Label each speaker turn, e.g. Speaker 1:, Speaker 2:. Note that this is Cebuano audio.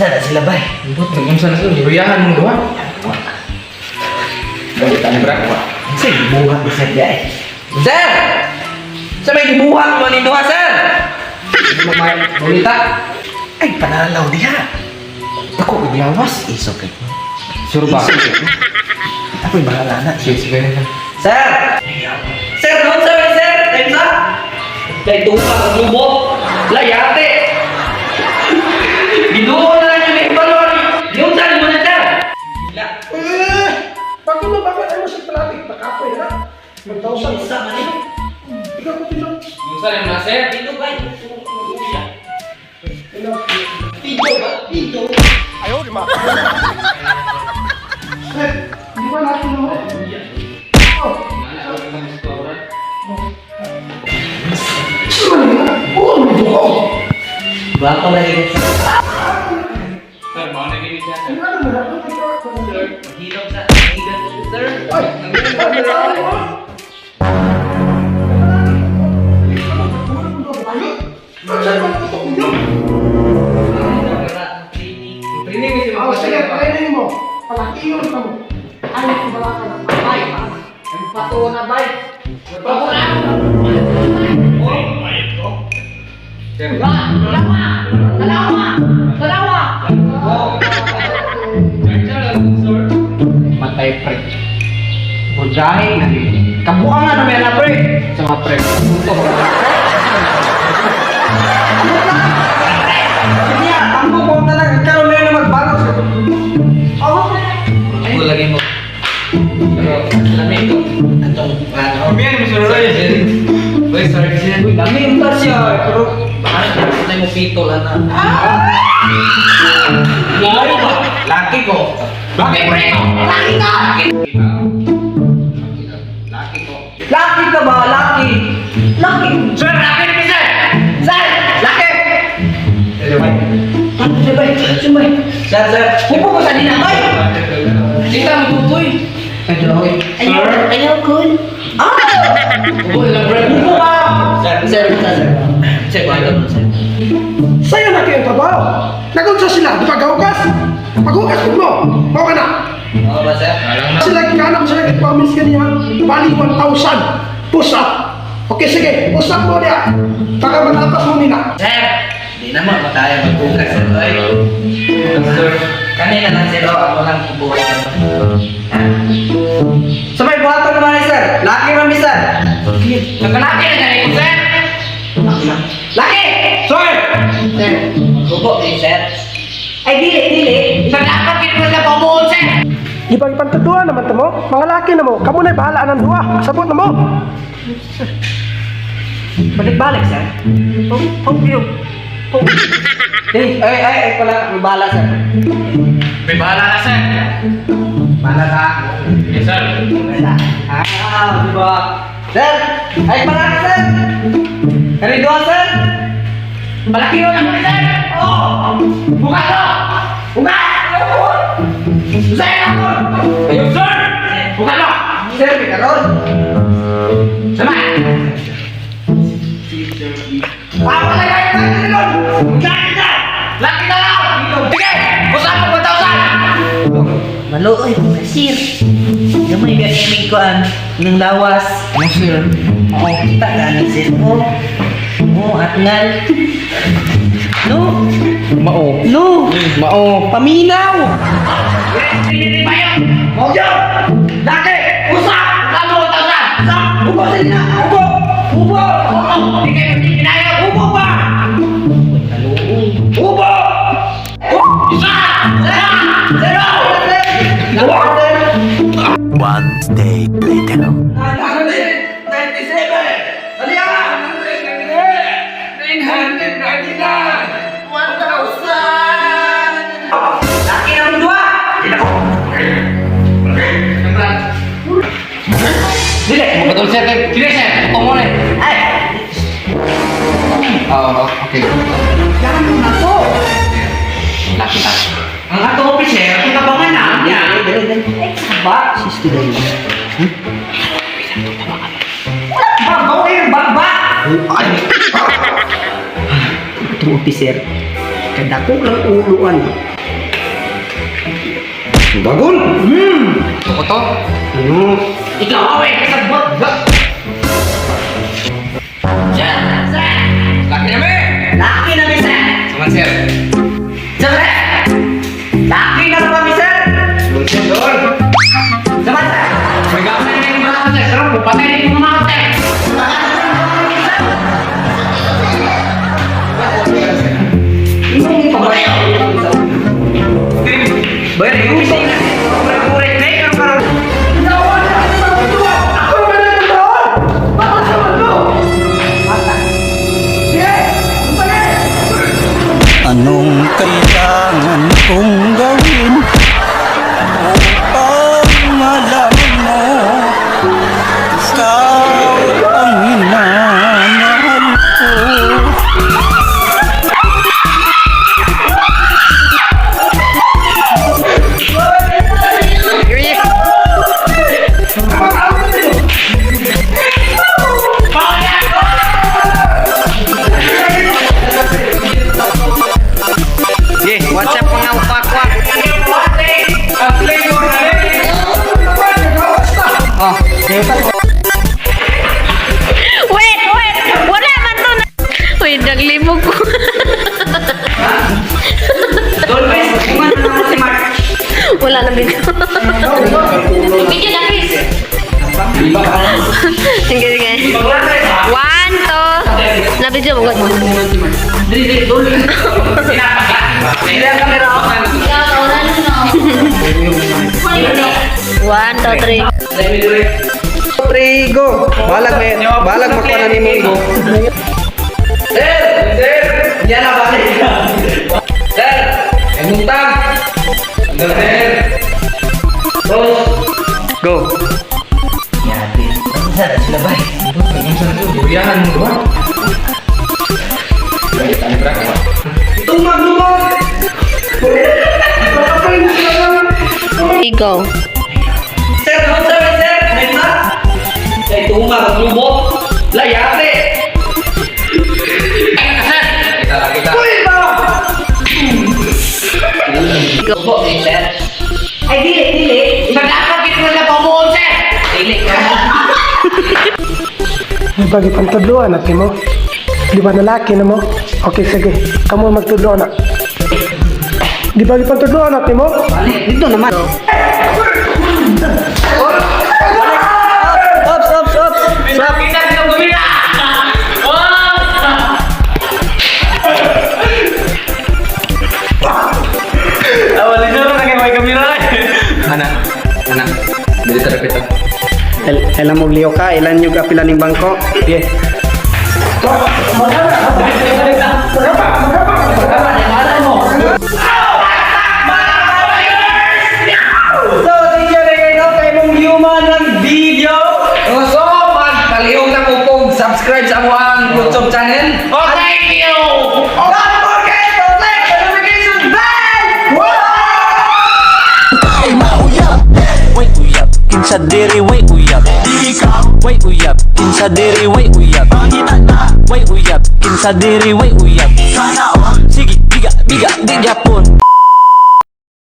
Speaker 1: Unsa na sila bay?
Speaker 2: But, unsa na sila? Giruyahan mong duha. Balik tayo, bra.
Speaker 1: Unsa gibuhat ni sir diay? Sir! Sa may gibuhat mo ni duha, sir?
Speaker 2: Ulita.
Speaker 1: Ay, panalaw diha.
Speaker 2: Ako, iglawas.
Speaker 1: It's okay.
Speaker 2: Sure ba?
Speaker 1: It's okay. Ako'y bahala na.
Speaker 2: Sige, sige.
Speaker 1: Sir! Sir, doon sir, sir! Time sa! Kay tupa ang lubot! Layate! Binuo na lang yung balon! Yung saan mo na, sir!
Speaker 3: Eh, bakit mo bakit ay mo sa traffic? Nakapoy na. Magtausan.
Speaker 1: Sa man
Speaker 3: Ikaw ko tino.
Speaker 2: Unsa na na, sir?
Speaker 1: Dito ba?
Speaker 3: Ikaw.
Speaker 1: Dito ba? Dito?
Speaker 3: Sir, di ba natin mo? Oh. Oh, medyo ko.
Speaker 1: Bako lagi ka, sir.
Speaker 2: Sir, mao na gini siya, sir.
Speaker 3: Ano na na?
Speaker 2: Sir.
Speaker 1: Maghilom sa higan ko, sir.
Speaker 3: Ay, ay, ay, ay.
Speaker 2: Training ni si
Speaker 3: Oh, sige, training mo. Palakiyon ka mo. Ay, wala ka na.
Speaker 1: Bay! Ang pato na, bay!
Speaker 2: Pato na! Sir.
Speaker 1: Dalawa! Dalawa!
Speaker 2: Oh. Sir, sir.
Speaker 4: Matay pre. Bujahe na. Kabuang na naman na pre. Sa mga pre. Punto ba?
Speaker 1: Kanya, ang ko talaga karon na yun magbago.
Speaker 4: Oh.
Speaker 1: Ako lagi mo. Pero, lami ito. Atong, ano?
Speaker 2: Kumiyan mo, sir Roy. Uy, sorry siya.
Speaker 1: Uy, lami yung tas siya. Pero, baka na mo pito lang na.
Speaker 2: Laro ba?
Speaker 1: Laki ko.
Speaker 2: Bakit pre?
Speaker 1: Laki ka!
Speaker 4: Laki ko.
Speaker 1: Laki ka ba? Laki! Laki!
Speaker 2: Sir, laki ni sir!
Speaker 1: Sir! Laki! Sir, sir, sir, sir. Upo ko sa dinamay!
Speaker 2: Kita mo tutoy.
Speaker 1: Ayaw, ayaw ko. Ah!
Speaker 2: Uy, lang pre.
Speaker 1: Upo ka! Sir, sir, sir. Sir, kuha sir.
Speaker 3: Sa'yo na kayo trabaho. Nagunsa sila, di ba gahugas? Paghugas mo, mao ka na.
Speaker 1: Oo ba, sir?
Speaker 3: Sila gikanam sila gipromise kaniya, bali 1,000. Push up. Okay, sige, push up mo niya. Para matapos mo nila.
Speaker 1: Sir! Di naman mataya magbukas, sir. Oy.
Speaker 2: Sir.
Speaker 1: Kanina lang, sir. Oh, ako lang bubuhay ka. Sa may buhaton naman, eh, sir. Laki man, sir.
Speaker 2: Nakalaki na ganito, sir.
Speaker 1: Laki!
Speaker 2: Sir!
Speaker 1: Sir, maghubo eh, sir. Ay, dili, dili.
Speaker 2: Sir, dapat kita na pamuon, sir!
Speaker 3: Di ba ipantadua naman ta mo? Mga laki na mo, kamo na'y bahala ng duha. Sabot na mo.
Speaker 1: Balik-balik, sir. Oh, oh, oh. Oh. Eh, ay, ay, ay, pala, may bala, sir.
Speaker 2: May bahala na, sir.
Speaker 1: Bala ka.
Speaker 2: Yes, sir.
Speaker 1: Bala. Ah, di ba? Sir! Ay, pala, sir! Karido, sir!
Speaker 2: Malaki yun ang sir!
Speaker 1: Oh!
Speaker 2: Buka to!
Speaker 1: Buka!
Speaker 2: Sir! Ayun, sir! Buka to!
Speaker 1: Sir, may karon.
Speaker 2: Sama!
Speaker 1: Ah, wala ka yung karon!
Speaker 2: Laki na! Laki na lang! Sige! Usap mo 1,000!
Speaker 1: Maluoy po ka, sir. Gamay ba imig ko ang ng lawas.
Speaker 2: Ano, sir?
Speaker 1: Oo, kita ka ni sir. Oh, oh, atngal. No,
Speaker 2: Mao.
Speaker 1: no.
Speaker 2: Mao.
Speaker 1: Paminaw!
Speaker 2: Mojo! Laki! Usap! Usap mo 1,000!
Speaker 1: Usap! Upo sa inyo! Upo! Upo!
Speaker 2: Hindi kayo pinayo!
Speaker 1: Upo ba?
Speaker 2: Upo! Isa!
Speaker 1: Sir! Sir! Sir!
Speaker 5: One day later.
Speaker 2: 997! Dali ah! 999! 1,000!
Speaker 1: Laki ng dua!
Speaker 2: Dili! Betul sir, dili sir! Potong mo na eh.
Speaker 1: Ay!
Speaker 2: Oo, okay.
Speaker 1: Jangan mo na to!
Speaker 2: Laki ta. Ang ato officer, kung kabangan na niya.
Speaker 1: Ay, saba! Sisto dahil. Wala ba? Bawa yung baba!
Speaker 3: Ay,
Speaker 1: Itong officer,
Speaker 3: kadako lang uluan. Bagol.
Speaker 4: Ko to. Ano?
Speaker 2: Ikaw, awe! Kasabot! Sir! Sir!
Speaker 4: Laki na me!
Speaker 1: Laki na mi, sir.
Speaker 4: Saman, sir.
Speaker 1: Sir, sir. Laki na kami, sir.
Speaker 4: Sir, Lord.
Speaker 1: Saman, sir.
Speaker 2: May gamay na yung mga sir. Sarap po, patay na yung mga sir.
Speaker 1: Bayar, yung isa na. Pure, pure, pure.
Speaker 3: Ako naman ang taon! Bata sa mundo! Sige! Sige!
Speaker 6: Anong kailangan kong gawin upang malaman mo ikaw ang minamahal ko?
Speaker 4: Sige, what's up, mga upakwak? Oh,
Speaker 7: Wait, wait! Wala man to na... Uy, naglibog ko.
Speaker 1: Dolphins, kuman na naman si Mark.
Speaker 7: Wala na video. Video na, Chris. Sige, sige. One, two. Na video mo, God.
Speaker 1: Dili, dili, dolphins. Dili ang kamera ako.
Speaker 7: One, two, three.
Speaker 4: Three, go! Balag may, balag makuha na ni mo.
Speaker 1: Sir! Sir! Yan na balik. Sir! Ay muntag! Sir! Rose!
Speaker 4: Go!
Speaker 1: Sir, sila ba?
Speaker 2: Buriyahan mo ba?
Speaker 1: Tumag lumag!
Speaker 7: Go.
Speaker 1: Sir, no, sir, sir! May na! Kay tumag ang lubot! Layate!
Speaker 2: Sir!
Speaker 4: Kita, kita.
Speaker 1: Uy ba? Go, sir. Ay, dili, dili.
Speaker 2: Nagkakapit mo na pamuon, sir!
Speaker 1: Dili ka.
Speaker 3: Di ba gipantudloan natin mo? Di ba lalaki na mo? Okay, sige. Kamu magtudlo na. Di ba gipantudloan natin mo?
Speaker 4: Dito naman. Ops, ops, ops! Stop!
Speaker 2: Kita dito gumina!
Speaker 1: Awalin na lang may kamera.
Speaker 4: Ana, ana. Dili sa dapitan.
Speaker 8: Ilan mo liyo ka, ilan yung kapila ng bangko?
Speaker 4: Yeah.
Speaker 1: So, thank you rin no, kay mong human ng video.
Speaker 2: So, magpalihog na ko kung subscribe sa amuang YouTube channel. Oh, thank you!
Speaker 1: Don't forget to click the notification bell!
Speaker 6: Ay mauyab, way uyab, kinsa diri way uyab. Way uyab, kinsa diri way uyab. Way uyab, kinsa diri way uyab. Sige, biga, biga, di gyapon.